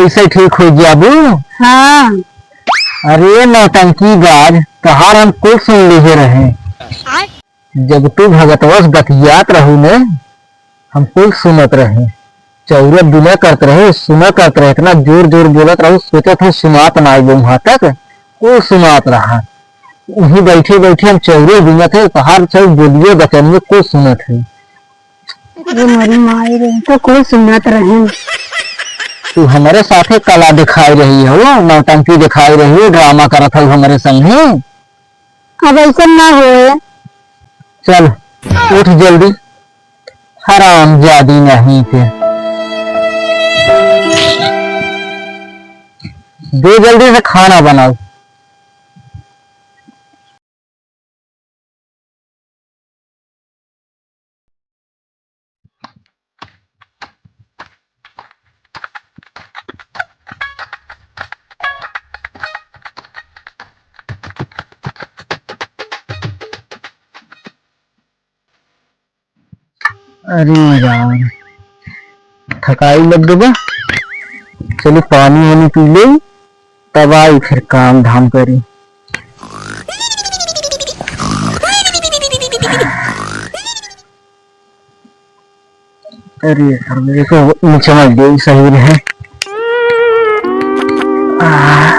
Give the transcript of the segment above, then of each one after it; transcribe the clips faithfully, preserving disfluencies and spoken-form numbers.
कैसे ठीक हो जाबू? हाँ। अरे नौटंकी बाज, तोहार हम कुल सुन लिहे रहे। जब तू भगतवा से बतियात रहू ने, हम कुल सुनत रहे। चौरे बिना करत रहे, सुना करत रहे, इतना जोर जोर बोलत रहू, सोचत है सुनात ना आइबो वहाँ तक, कुल सुनात रहा। वहीं बैठे बैठे हम चौरे बिनत है, तोहार सब बोलिए बचनिए कुल सुनत है। अरे मोरी माई रे, तो कुल सुनत रहे। तू हमरे साथे कला दिखाई रही हो, नौटंकी दिखाई रही हो, ड्रामा करत हो हमरे संगे। अब ऐसा ना होए। चल, उठ जल्दी, हरामजादी नहीं के। दे जल्दी से खाना बनाओ। अरे राम, थकाई लग गई बा। चली पानी वानी पी ले, तब आई फिर काम धाम करी। अरे यार, मेरे को नीचे मत दे, सही रहे। आह।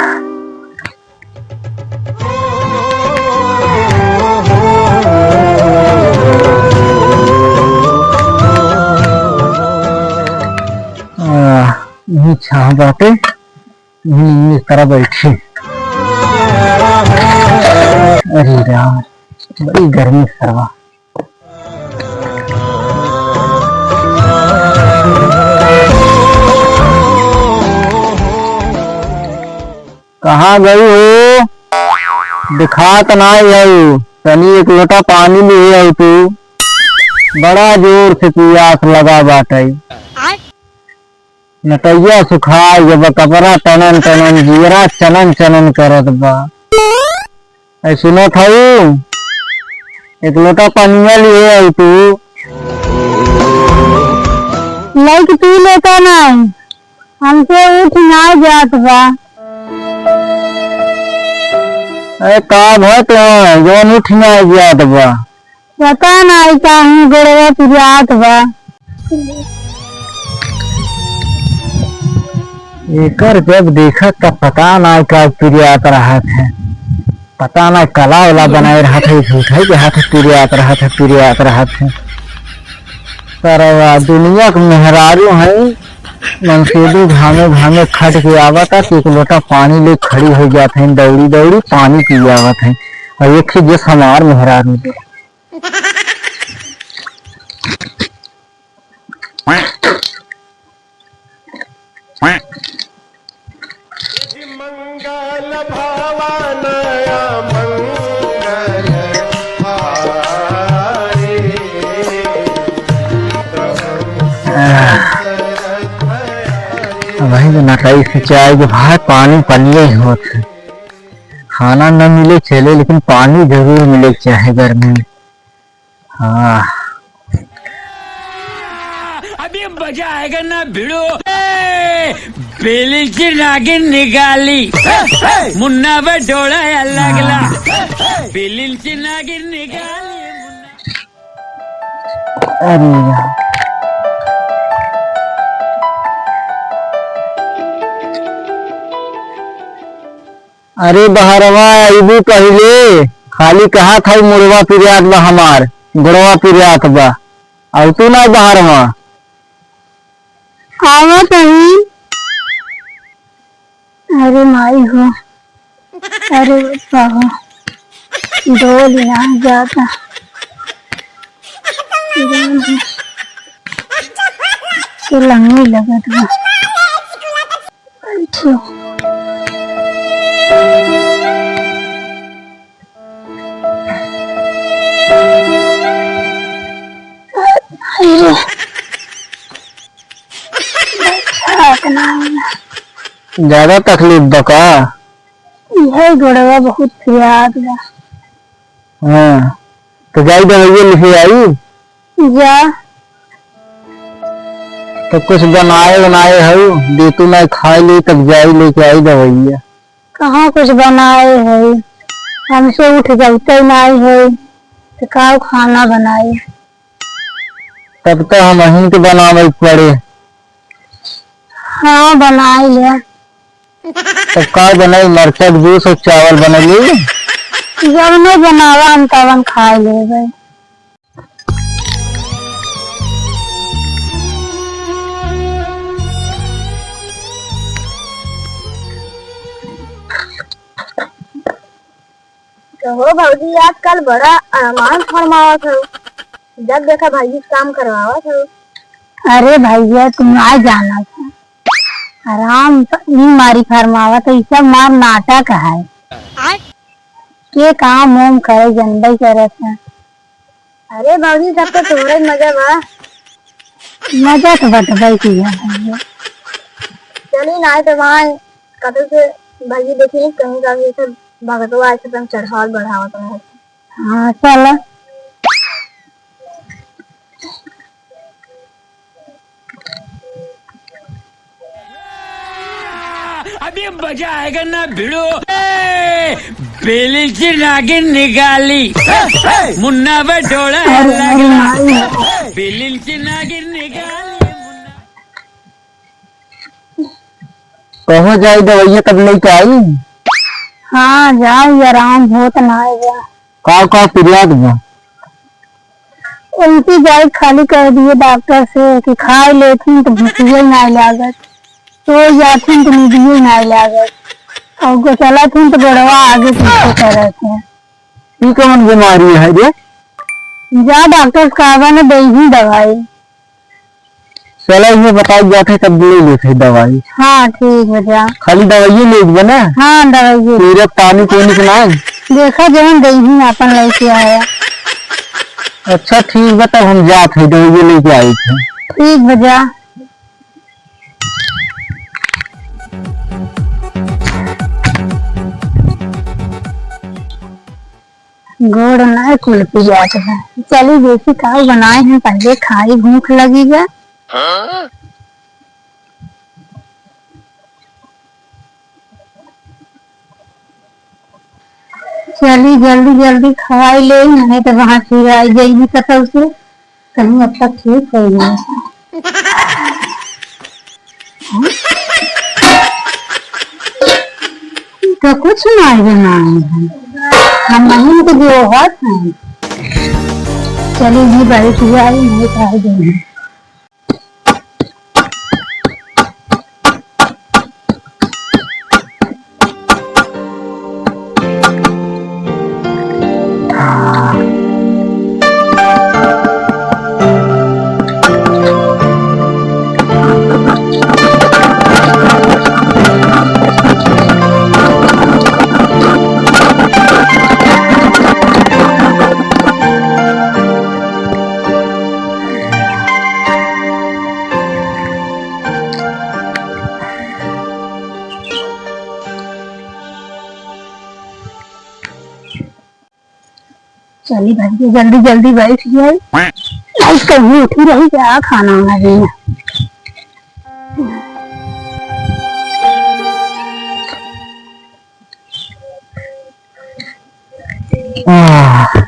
आह, यही छाँह बाटे, यही इस तरह बैठी। अरे राम, बड़ी गर्मी सरवा। कहाँ गई हो? दिखात नाई हऊ। तनी एक लोटा पानी लिहे आऊ तू। बड़ा जोर से पियास लगा बाटई। नटैया सुखाई गबा, कपड़ा टनन टनन, जियरा चनन चनन करत बा। ऐ सुनत हऊ, एक लोटा पनिया लिहे आई तू। लइके पी लेता ना, हमसे उठ ना जात बा। अरे का भय तो है, जौन उठ ना जात बा? पता नाई काहे गोड़वा पिरात बा। एकर जब देखत त पता नाई का पिरात रहत है, पता नाई कला वाला बनाए रहत है, झूठे के हाथ पिरात रहत है, पिरात रहत है। सरवा दुनिया के मेहरारू है, मनसेदू घामे घामे खट के आवत है, एक लोटा पानी ले खड़ी हो जात है, दौड़ी दौड़ी पानी पी आवत है, और एक ही जस हमार मेहरारू दे। आह, अबहीं तो नटाई सिंचाई के भाई पानी पनिये होत है। खाना न मिले चले, लेकिन पानी जरूर मिले के चाहे गर्मी में। हाँ। अभी मजा आएगा ना भिड़ो। ए, बिलिंची नागिन निकाली। मुन्ना बटोड़ा या लागला। बिलिंची नागिन निकाली। अरे यार। अरे बहरवा, अइबू पहिले, खाली कहत हऊ मुड़वा पिरात बा हमार, गोड़वा पिरात बा, अउतू ना बहरवा। आवत हई। अरे माई हो, अरे बाबा, डोल ना जाता, तो लंगड़ी लगत बा। बैठो। बैठा अपना। ज्यादा तकलीफ बा का? इहे गोड़वा बहुत पिरात बा। हाँ, तो जाई दवाइया लिखे आई। जा। तो कुछ बनाए बनाए हऊ, देतू ना खाए ले, तब जाई लेके आई दवाइया। कहाँ कुछ बनाए है, हमसे उठ जाते नाई है, तो का खाना बनाए? तब तो हम अहीं के बनावे के पड़े। हाँ, बनाई ले। तब का बनाई? मरचा के जूस और चावल बना ली। जब नहीं बनावा हम तब हम खा लेबे। कहो भौजी, आजकल बड़ा अरमान फरमावत हो, जब देखा भौजी काम करवावत हो। अरे भैया, तुम आ जाना था। आराम स-, ई मारी फरमावत है, ई सब मार नाटक है। आय। के काम ओम करे, जनबे करत है। अरे भौजी, सब तो तोहरे मजा बा। मजा तो बटबे की है भैया। चली ना, तो वहाँ कतौ से भौजी देखी, कहीं का भी सब भगतवा ऐसे तुम चढ़ावत बढ़ावत रहे। हाँ, चला। अभी मजा आएगा ना भिड़ो। ए, बिलिंची नागिन निकाली, मुन्ना बटोला अरे, अरे, लागला। अरे। बिलिंची नागिन निकाली, मुन्ना। कहाँ जाई दवाइया तब लेके आई? हाँ, जाओ, ये आराम होत ना है बा। का का पिरियात बा? उल्टी जाए खाली कह दिए डॉक्टर से कि खाए लेथिन तो भूखिए ना लागत, सो जाथिन तो नींदिए ना लागत, और गो चलथिन तो गोड़वा आगे पीछे करत है। ई कौन बीमारी है रे? जा डॉक्टर से कहबा ना, देही दवाई। चला, इहे बताई जात है, तब ले लेत है दवाई। हाँ, ठीक बा, जा। खाली दवाइये लेके बा ना? हाँ, दवाइये। पूरा पानी कोनी के नाम? देखा, जवन देही आपन लेके आया। अच्छा, ठीक बा, तब हम जात है, दवाइये लेके आई थे। ठीक बा, जा। गोड़ ना कुल पियात बा। चली देखी का बनाए हैं, पहले खाई, भूख लगी बा। चली जल्दी जल्दी खवाई ले, नहीं तो वहाँ फिर आई जाएगी कतौ से। कहीं अब तक ठीक हो गया। तो कुछ नहीं बनाए हैं, हम नहीं तो जो होत हैं। चलिए जी, बैठ जाए, नहीं तो आ जाए। चली भैया, जल्दी जल्दी बैठ जाए। आज कहीं उठी रही क्या, खाना वाना देना। आह।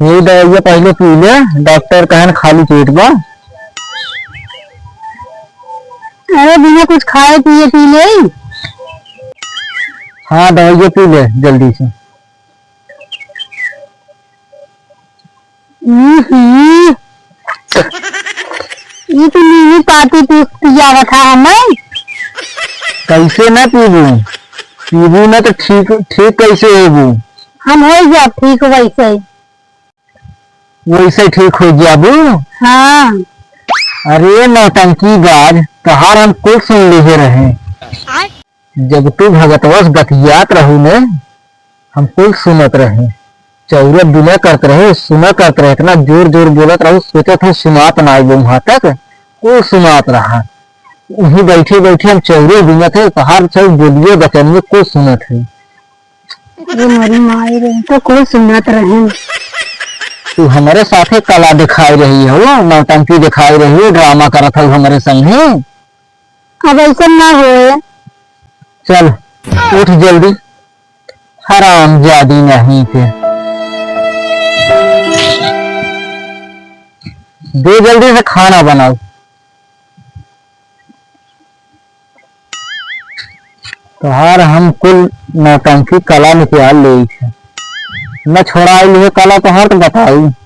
ये दवाइया पहले पी ले, डॉक्टर कहन खाली पेट बा। अरे बिना कुछ खाए पिए पी ले। हाँ, दवाइया पी ले जल्दी से। हम्म, ई तो नींबू पाती पी, पियावत है हमें। कैसे ना पीबू? पीबू ना तो ठीक, ठीक कैसे होबू? हम हो जा ठीक वैसे। वैसे ठीक हो जाबू? हाँ। अरे नौटंकी बाज, तोहार हम कुल सुन लिहे रहे। आय। जब तू भगतवा से बतियात रहू ने, हम कुल सुनत रहे। चौरे बिना करत रहे, सुना करत रहे, इतना जोर जोर बोलत रहू, सोचत हो सुनात ना आइबो वहां तक, कुल सुनात रहा। वहीं बैठे बैठे हम चौरे बिनत है, तोहार सब बोलिए बचनिए कुल सुनत है। अरे मोरी माई रे, तो कुल सुनत रहे। तू हमरे साथे कला दिखाई रही हो, नौटंकी दिखाई रही हो, ड्रामा करत हो हमरे संगे। अब ऐसा ना होए। चल, उठ जल्दी, हरामजादी नहीं के। दे जल्दी से खाना बनाओ। तोहार हम कुल नौटंकी कला निकाल लेई छे। न छोड़ाई लिए कला तोहार तो बताई।